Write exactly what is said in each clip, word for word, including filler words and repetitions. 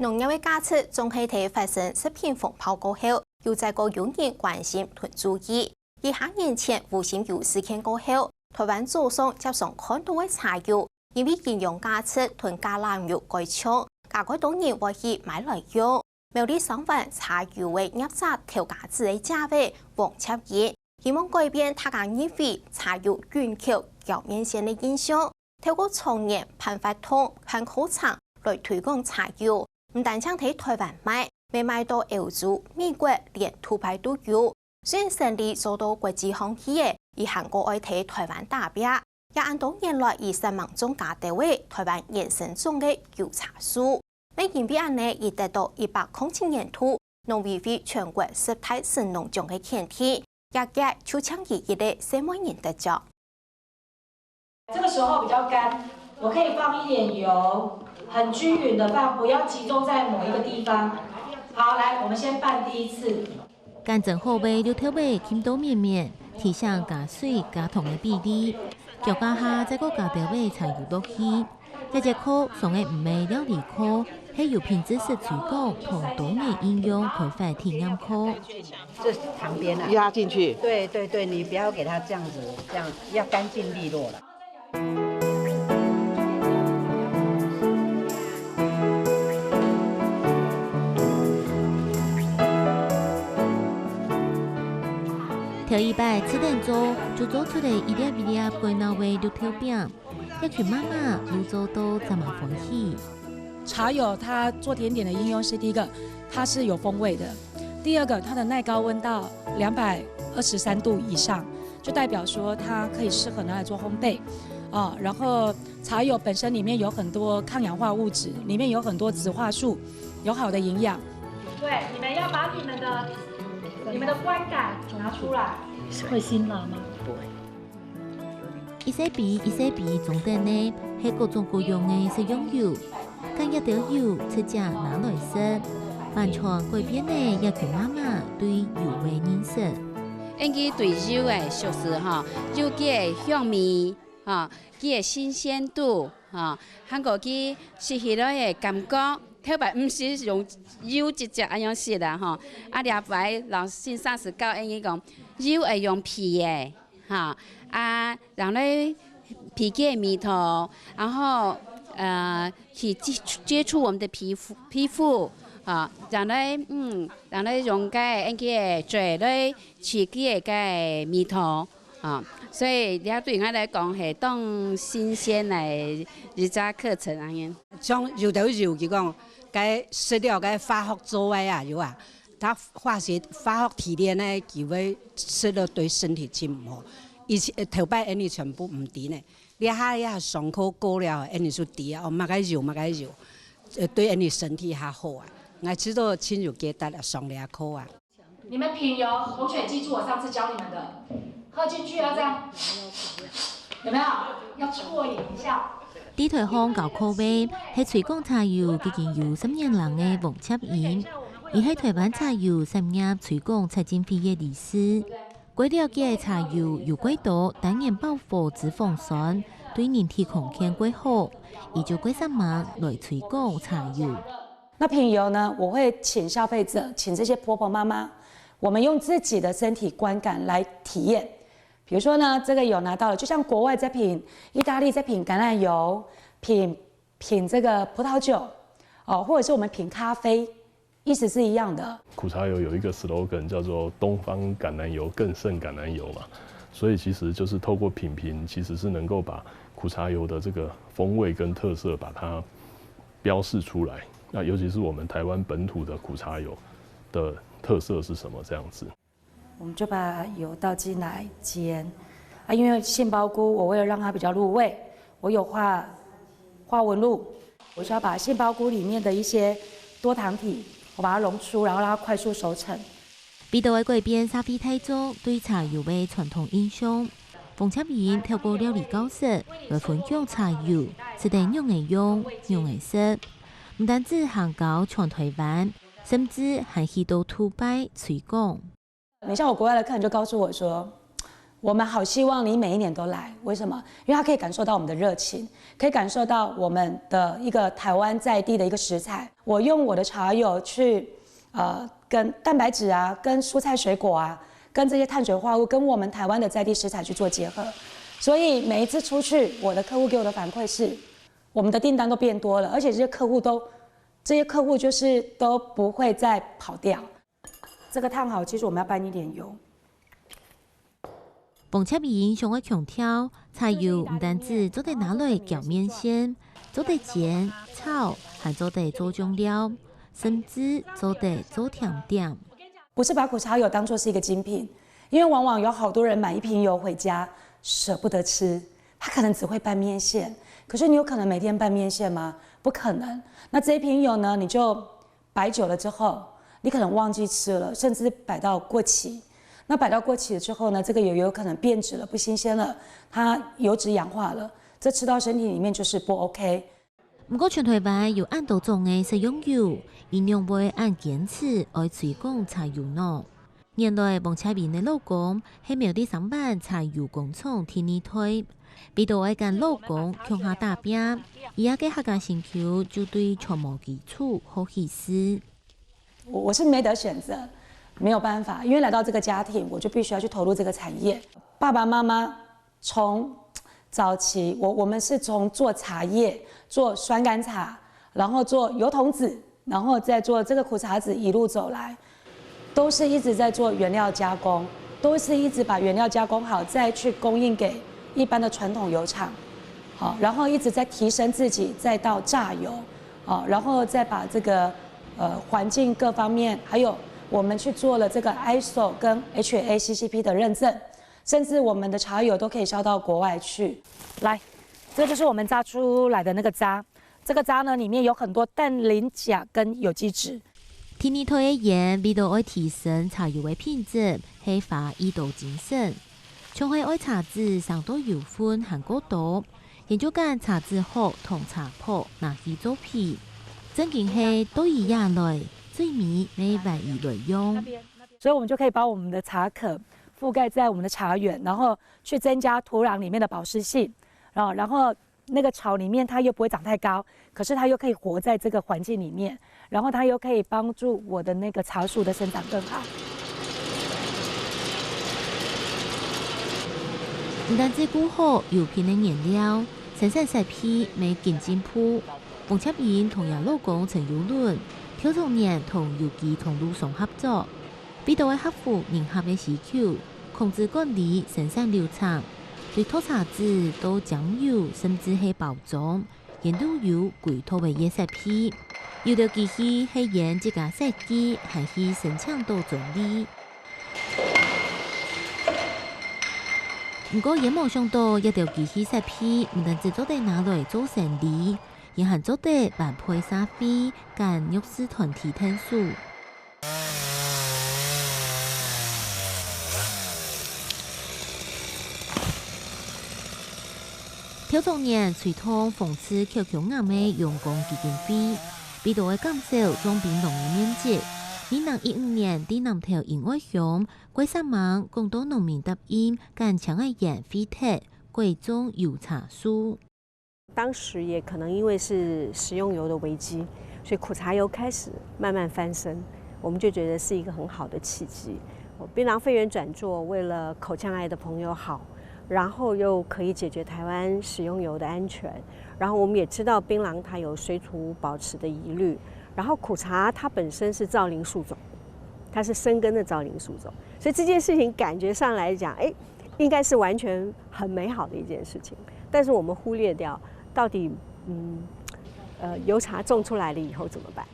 農業个價值總係在發生食品風暴過後，有再過有人關心同注意。幾下年前，無心有事件過後，臺灣早上輒常看到个茶油，因為營養價值同橄欖油蓋像，加蓋多人會去買來用。苗栗上灣茶油个業者頭家子个價位黃接英，希望改變大家認為茶油緊扣表面上个印象，透過長年辦活動、辦課程來推廣茶油，毋單淨在臺灣賣，乜賣到歐洲、美國，連杜拜都有。雖然生理做到國際行去了，佢還過愛在臺灣打拚，也恁多年來佢煞猛種加兜仔臺灣野生種个油茶樹。乜因為恁呢，佢得到一百空七年度農委會全國十大神農獎个肯定，這屆就像佢一個細妹人得獎。這個時候比較乾，我可以放一點油，很均勻的放，不要集中在某一個地方。好，來，我們先拌第一次。 乾蒸好个綠豆仔浸到綿綿，提醒加水加糖个比例，攪加下再過加兜仔茶油落去。這節課上个毋係料理課，係由品質師推廣同多元應用開發體驗課。這旁邊啊，壓進去。對對對，你不要給它這樣子，這樣要乾淨利落了。 頭一擺試等做，就做出了一粒一粒蓋鬧个綠豆餅，這群媽媽又做到這麼歡喜。茶油它做甜點的應用是第一個，它是有風味的；第二個，它的耐高溫到兩百二十三度以上，就代表說它可以適合拿來做烘焙。哦，然後茶油本身裡面有很多抗氧化物質，裡面有很多植化素，有好的營養。對，你們要把你們的，你們的觀感拿出來。會辛辣嗎？不會。一細杯一細杯裝等个，係各種各樣个食用油。揀一兜油，直接拿來食，完全改變了這群媽媽對油个認識。𫣆俚對油个熟識吼，有佢个香味，吼，佢个新鮮度，吼，還過佢食起來个感覺，頭擺毋係用油直接恁樣食啦，吼。啊，這擺老先生係教𫣆俚講，油愛用鼻个， 哈，啊，然後呢，鼻个味道，然後，呃，去接觸，接觸我們的皮膚，皮膚，啊，然後呢，嗯，然後呢，用該𫣆俚个嘴來去佢个味道，啊，所以這對𠊎來講係當新鮮个一隻課程恁樣。像有兜油，佢講，該食了該化學做个啊，有啊。 佢化學，化學提煉个，佢會食了對身體真毋好。以前，呃，頭擺𫣆俚全部毋知呢，這下，這下上課過了，𫣆俚就知啊，哦，麼个油，麼个油，呃，對𫣆俚身體較好啊。𠊎知道真有價值啊，上這課啊。你們品油，同學記住我上次教你們的，喝進去要這樣，有沒有？要啜飲一下。 在臺項教課个係推廣茶油已經有十年零个黃接英，佢係臺灣茶油產業推廣策進會个理事。佢了解茶油有幾多單元飽和脂肪酸，對人體康健幾好，佢就幾煞猛來推廣茶油。那品油呢，我會請消費者，請這些婆婆媽媽，我們用自己的身體觀感來體驗。 比如說呢，這個有拿到了，就像國外在品，義大利在品橄欖油，品，品這個葡萄酒，哦，或者是我們品咖啡，意思是一樣的。苦茶油有一個 slogan 叫做"東方橄欖油更勝橄欖油"嘛，所以其實就是透過品評，其實是能夠把苦茶油的這個風味跟特色把它標示出來。那尤其是我們臺灣本土的苦茶油的特色是什麼這樣子。 我們就把油倒進來煎。啊，因為杏鮑菇，我為了讓它比較入味，我有畫，畫紋路，我需要把杏鮑菇裡面的一些多醣體，我把它溶出，然後讓它快速熟成。味道个改變，社會大眾對茶油个傳統印象。黃接英透過料理教室來分享茶油，食得仰仔用、仰仔食，毋單止行到全臺灣，甚至還去到杜拜推廣。 你像我國外的客人就告訴我說，我们好希望你每一年都来，为什么？因为它可以感受到我们的热情，可以感受到我们的一个台湾在地的一个食材。我用我的茶油去，呃，跟蛋白质啊，跟蔬菜水果啊，跟这些碳水化合物，跟我们台湾的在地食材去做结合。所以每一次出去，我的客户给我的反馈是，我们的订单都变多了，而且这些客户都，这些客户就是都不会再跑掉。这个烫好，其实我们要拌一点油。黃卓英想愛強調，茶油毋單止做得拿來攪麵線，做得煎、炒，還做得做醬料，甚至做得做甜點。不是把苦茶油当作是一个精品，因为往往有好多人买一瓶油回家舍不得吃，他可能只会拌面线，可是你有可能每天拌面线吗？不可能。那这一瓶油呢，你就摆久了之后，你可能忘记吃了，甚至摆到过期。那摆到过期了之后呢，这个油有可能变质了，不新鲜了，它油脂氧化了，这吃到身体里面就是不 OK。毋過全台灣有恁多種个食用油，佢仰會恁堅持愛推廣茶油呢？原來黃卓英个老公係苗栗三灣茶油工廠第二代，為著愛跟老公共下打拚，佢个客家心臼就對全無基礎好起勢。我我是没得选择，没有办法，因为来到这个家庭，我就必须要去投入这个产业。爸爸妈妈从早期，我我们是从做茶叶，做酸甘茶，然后做油桐子，然后再做这个苦茶籽，一路走来，都是一直在做原料加工，都是一直把原料加工好，再去供应给一般的传统油厂。好，然后一直在提升自己，再到榨油，好，然后再把这个呃环境各方面，还有我们去做了这个 I S O 跟 H A C C P 的认证，甚至我们的茶油都可以销到国外去。来，这就是我们榨出来的那个渣，这个渣呢里面有很多氮磷钾跟有机质。第二代个鹽為著愛提升茶油个品質，係花已多精神，像係愛茶籽生到油分還過多， 研究間茶籽殼同茶粕拿去做肥，正經係倒佢也來，最尾乜還佢來用。所以我们就可以把我们的茶壳覆盖在我们的茶园，然后去增加土壤里面的保湿性，啊，然后那个草里面它又不会长太高，可是它又可以活在这个环境里面。然后它又可以帮助我的那个茶树的生长更好。毋單止顧好油品个原料，生產設備乜緊進步。黃卓英同佢老公陳友倫，頭十年同有機通路商合作，為著愛合乎人客个需求，控制管理生產流程，對擇茶籽到蒸餾，甚至係包裝， 佢都有歸套个設備。有兜機器係佢自家設計，還去申請到專利。毋過佢無想到，這兜機器設備毋單止做得拿來做生理，佢還做得分配社會，佮弱勢團體𢯭手。 頭十年，推動紅字口腔癌个陽光基金會，為著愛減少種檳榔个面積，二零一五年在南投仁愛鄉，蓋煞猛講到農民答應，佮青藝園會忒，改種油茶樹。 當時也可能因為是食用油的危機，所以苦茶油開始慢慢翻身，我們就覺得是一個很好的契機。檳榔肺炎轉做為了口腔癌的朋友好，然後又可以解決台灣食用油的安全。然後我們也知道檳榔它有水土保持的疑慮，然後苦茶它本身是造林樹種，它是深耕的造林樹種，所以這件事情感覺上來講，哎，應該是完全很美好的一件事情。但是我們忽略掉，到底嗯，呃，油茶種出來了以後怎麼辦？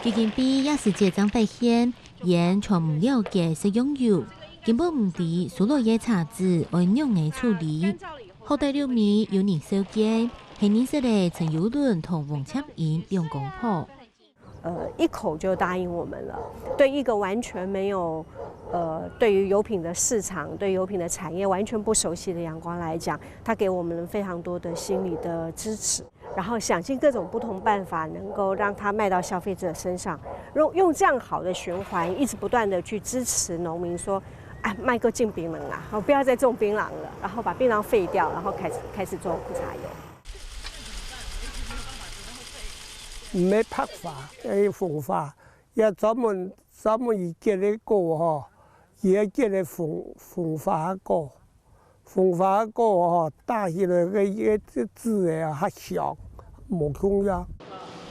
基金會這時節正發現，佢全毋了解食用油，根本毋知收來个茶籽愛仰仔處理。好得六米有人紹介，係認識个陳友倫同黃千英兩公婆。 呃，一口就答應我們了。對一個完全沒有，呃，對於油品的市場、對油品的產業完全不熟悉的陽光來講，他給我們非常多的心理的支持。然后想尽各种不同办法，能够让它卖到消费者身上，用用这样好的循环，一直不断的去支持农民说，哎，卖个进饼冷啦，哦，不要再种槟榔了，然后把槟榔废掉，然后开始开始做苦茶油。毋係白花，係紅花，也專門專門佢結个果吼，佢係結个紅紅花果。 紅花果吼，打起來个个子个較香，無共樣。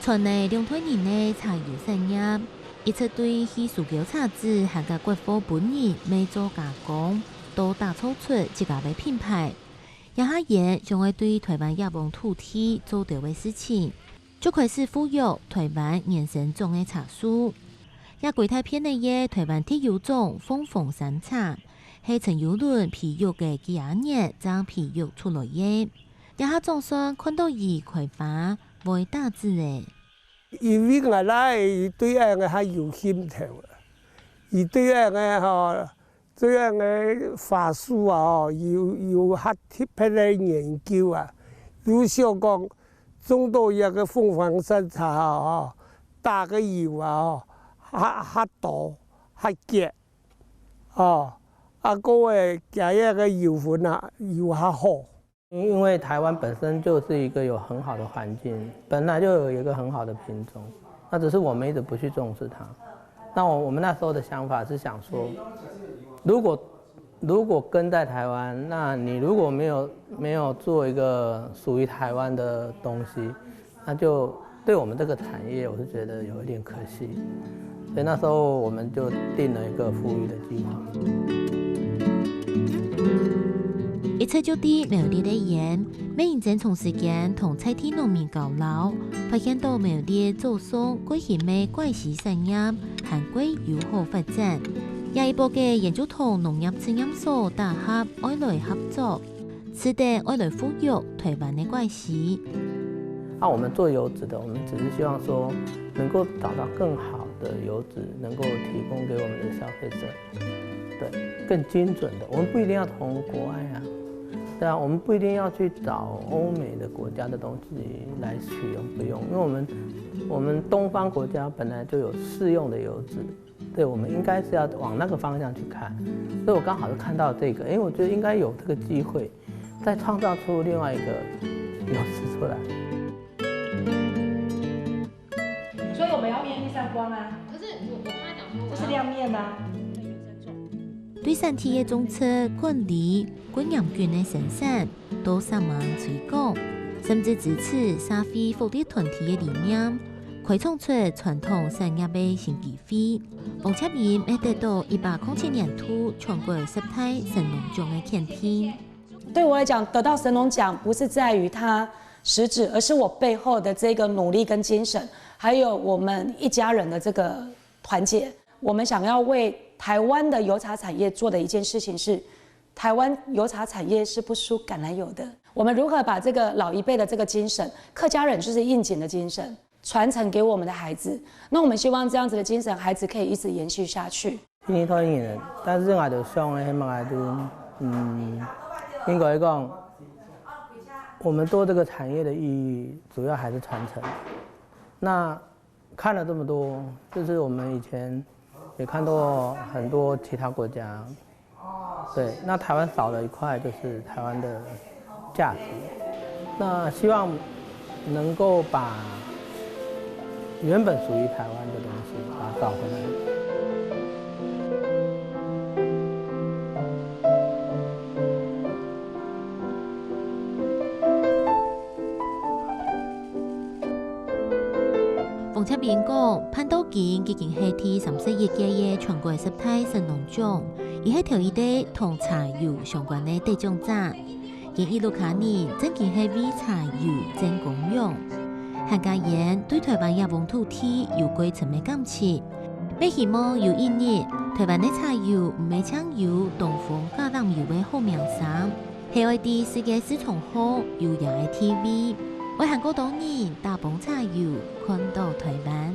傳个兩代人个茶油產業，一直對去收購茶籽，還過割貨分人，賣做加工，到打造出自家个品牌。這下𠊎想愛對台灣這方土地做兜个事情，就開始復育台灣原生種个茶樹。這歸大片个个台灣特有種鳳凰山茶， 係陳友倫培育个幾下年正培育出來个。這下總算看著佢開花會打籽了。因為𠊎倈仔佢對恁个較有興頭，佢對恁个吼，對恁个花樹啊吼，有有較特別个研究啊，有想講種著這个鳳凰山茶啊吼，打个油啊吼，較較多，較結。 哦，啊，各位加一个油分啊，油較好。因为台湾本身就是一个有很好的环境，本来就有一个很好的品种，那只是我们一直不去重视它。那我我们那时候的想法是想说，如果如果根在台湾，那你如果没有没有做一个属于台湾的东西，那就对我们这个产业，我是觉得有一点可惜。所以那时候我们就定了一个復育的计划。一直就知苗栗个煙，每年正從時間同在地農民交流，發現到苗栗早上過去个乖時產業，還過有好發展。也一波个研究同農業試驗所打合愛來合作。 試著愛來復育台灣个乖時。那我们做油脂的，我们只是希望说能够找到更好的油脂，能够提供给我们的消费者，对，更精准的。我们不一定要从国外啊，对啊，我们不一定要去找欧美的国家的东西来取用，不用，因为我们我们东方国家本来就有适用的油脂。 对，我们应该是要往那个方向去看。所以我刚好就看到这个，哎，我觉得应该有这个机会，再创造出另外一个模式出来。所以我们要面一扇光啊。可是我我跟他讲说，这是亮面啊。对产地个种植管理、过严谨个生产，都煞猛推广，甚至支持社会福利团体个理念，开创出传统产业个新机会。 王策民也得到一百空七年度全國十大神農獎个肯定。对我来讲，得到神农奖不是在于它实质，而是我背后的这个努力跟精神，还有我们一家人的这个团结。我们想要为台湾的油茶产业做的一件事情是，台湾油茶产业是不输橄榄油的。我们如何把这个老一辈的这个精神，客家人就是硬頸的精神， 传承给我们的孩子。那我们希望这样子的精神，孩子可以一直延续下去。天天討厭人，但是𠊎就想个，希望𠊎就，嗯，应该讲，我们做这个产业的意义，主要还是传承。那看了这么多，就是我们以前也看到很多其他国家，对，那台湾少了一块，就是台湾的价值。那希望能够把原本属于台湾的东西把它找回来。 王策民講，辦到今已經係第三十一屆个全國十大神農獎，佢係頭一個同茶油相關个得獎者。佢一路下來，正經係為茶油爭光榮。客家人對台灣這方土地有過深个感情，也希望有一日，台灣个茶油毋係淨有東方橄欖油个好名聲， 係愛在世界市場項有佢个地位，愛還過多人打幫茶油看到台灣。